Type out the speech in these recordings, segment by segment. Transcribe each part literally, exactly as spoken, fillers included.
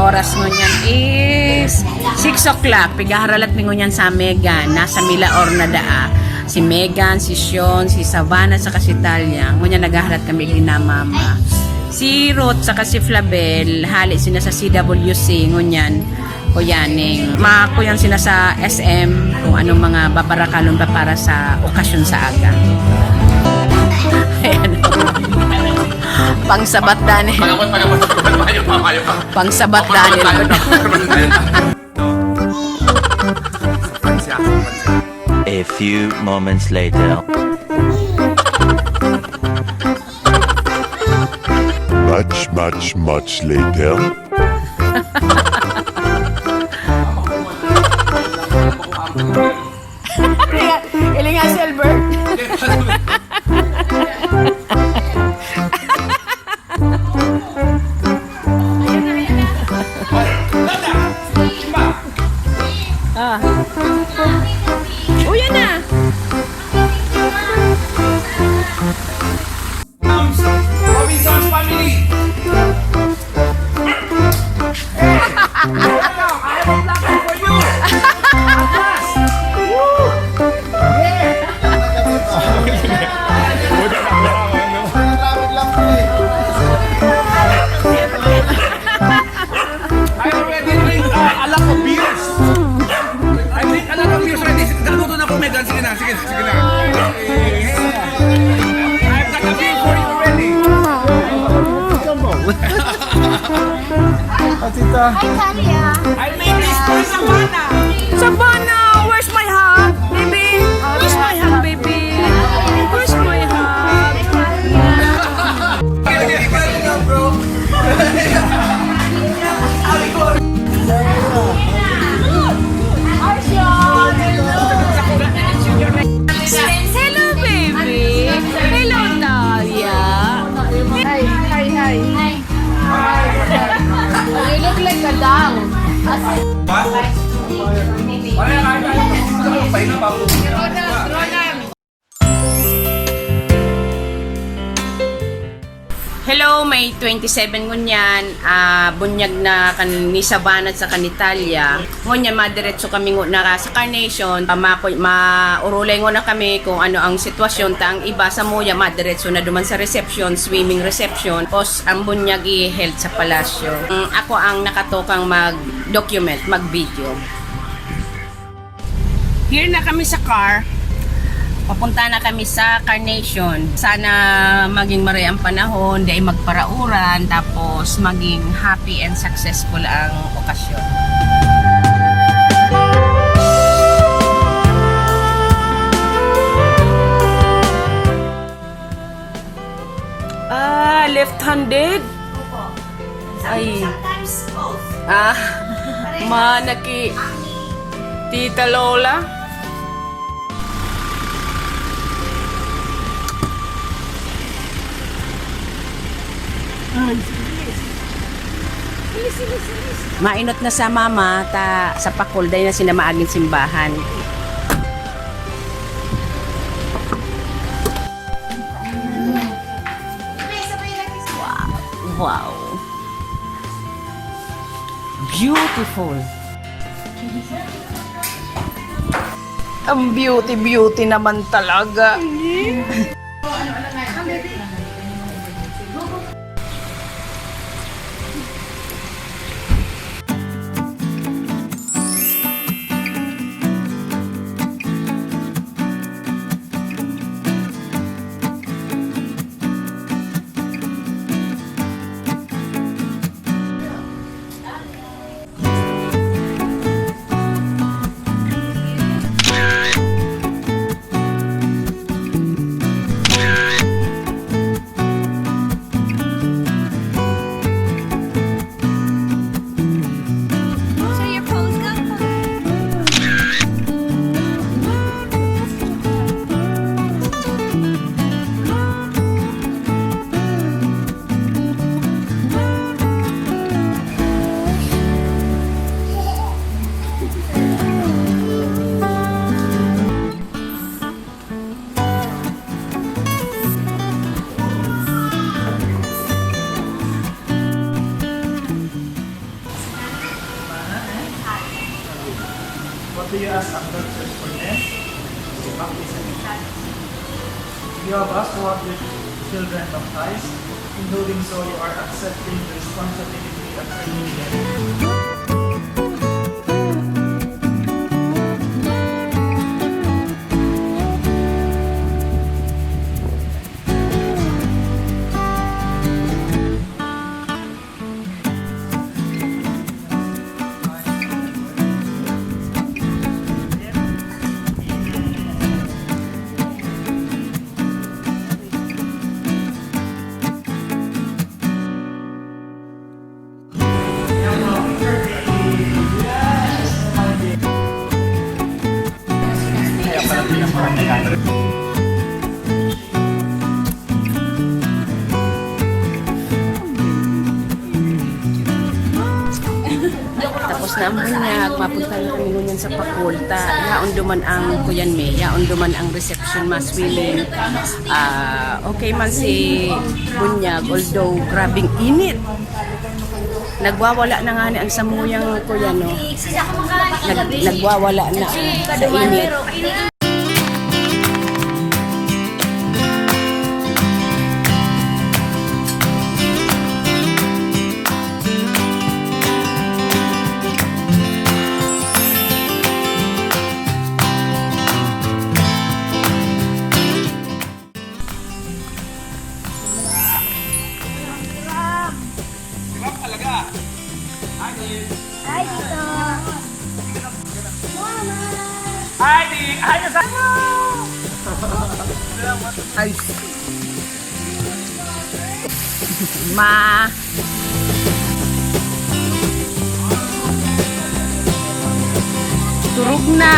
Oras ngunyan is six o'clock. Pigaharalat mi ngunyan sa Megan. Nasa Milaor na daa. Si Megan, si Sean, si Savannah, saka si Talia. Ngunyan naghahalat kami din na mama. Si Ruth saka si Flavel, hali sina sa C W C. Ngunyan, kuyaning. Makuyan sila sa S M kung anong mga babarakalon pa para sa okasyon sa aga. Ayan. Pangsabat, Daniel. Pangabot, pangabot. Mayo pa, mayo pa. Pangsabat, Daniel. A few moments later. Much, much, much later. Ilinga, Silver. Ah. Oh, yan na. Robinson's family. Hey! Welcome! I have a blanket for you! At last! Woo! Yeah! I already drink, uh, a lot of beers. I drink a lot of beers already. Gagutom na ako, Megan. Sige na, sige, sige na. I've got a beer for you already. Atita. Hi, Talia. I made this for Savannah. Savannah, where's my hug, baby? Where's my hug, baby? Where's my hug? Hello, baby. Hello, Talia. Hi, hi, hi. You look like a doll. As in, Ronald, Ronald. Hello, May twenty-seven ngunyan. Ah, bunyag na kan ni Savannah at saka ni Talia. Ngunyan, madiretso kami nguna sa Carnation. Ah, maku-, maurulay nguna kami kung ano ang sitwasyon. Ta ang iba samuya, madiretso na duman sa reception, swimming reception. Tapos, ang bunyag i-held sa palasyo. Mm, ako ang nakatukang mag-document, mag-video. Here na kami sa car. Papunta na kami sa Carnation. Sana maging maray ang panahon, dai magparauran, tapos maging happy and successful ang okasyon. Ah, left-handed? Opo. Ay. Sometimes both. Ah, manaki. Tita Lola? Mainot na sa mama, ta sa pakol, dai na sinda maagin simbahan. Wow. Wow. Beautiful. Ang beauty, beauty naman talaga. What do you ask after church for them? Baptism. You have asked to have your children baptized. In doing so, you are accepting the responsibility of training them. Tapos na ang bunyag, mapunta na kami ngunyan sa pakulta. Yaon duman ang kuyan mi, yaon duman ang reception, mas willing. Ah, okay man si bunyag, although grabing init. Nagwawala na nga ni ang samuyang kuyan, no? Nag-, nagwawala na, oh, sa init. Hi, Tito. Hi, Tito. Hi, Tito. Ay. Ma. Turog na.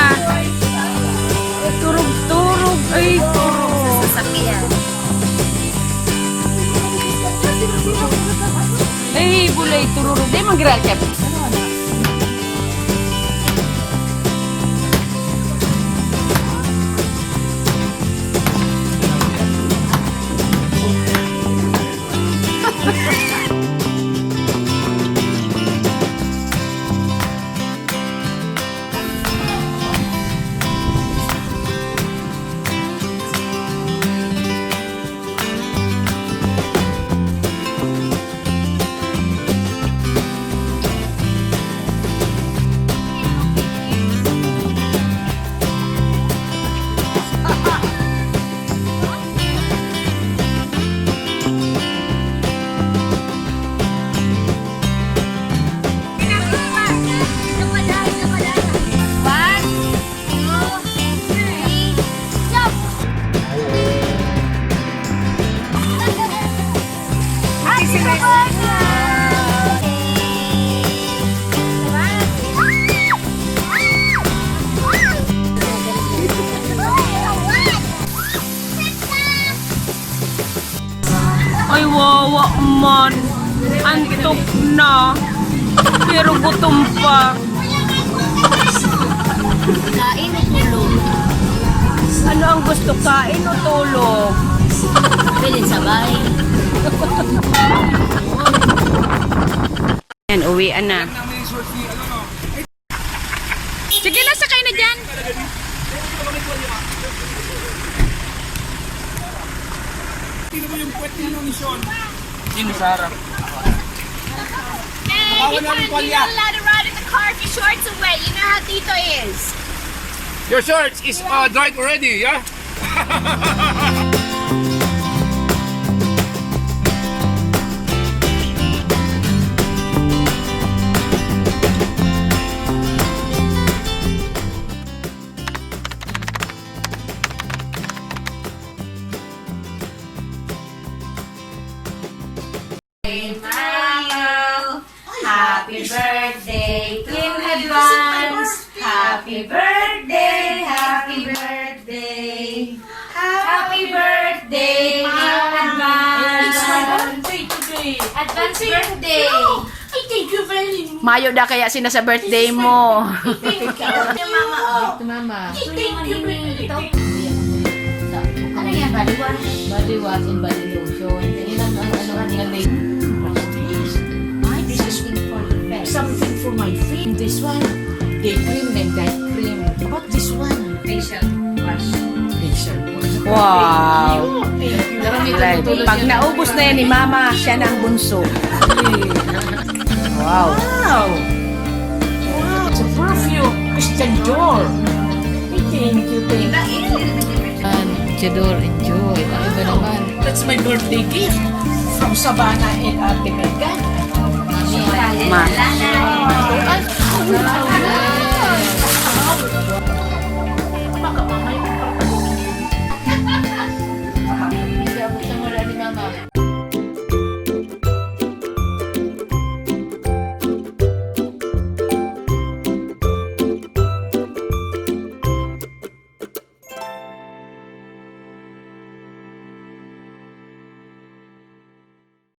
Turog, turog. Ay, turog. Sa sasakyan. Ay, bulay, tururog. Di man gira, Kep. One, two, three, jump! Happy birthday! Ay, wawa man. Antok na. Pero gutom pa. Kain o tulog? Ano ang gusto, kain o tulog? Pwede sabay. Yan, uwian na. Sige na, sakay na dyan. Sino ba yung puwet ni Nung Sean? Sino, Sarah? Hey, you're not allowed to ride in the car if your shorts away. You know how Tito is. Your shorts is, uh, dried already, yeah? Happy birthday to you. Happy birthday in advance. Happy birthday, happy birthday. Happy birthday in advance. It's my birthday today. Advance birthday. Ay, thank you very much. Mayo da kaya sina sa birthday mo. Thank you. Mama, oh. Ito, mama. Ay, thank you very much. Ano yan, body wash? Body wash and body lotion. Yan ang, ang, ano, ang galing. Ay, this is something for the face. Something for my face. This one, day cream and night cream. What this one? Facial wash. Facial wash. Wow. Thank you. Right. Pag naubos na yan ni Mama, siya na ang bunso. Wow. Wow. Wow. It's a perfume. Christian Dior. Thank you, thank you. Yan, Chador, enjoy. Ang iba naman. That's my birthday gift from Sabana in Arte Mercado. Ma.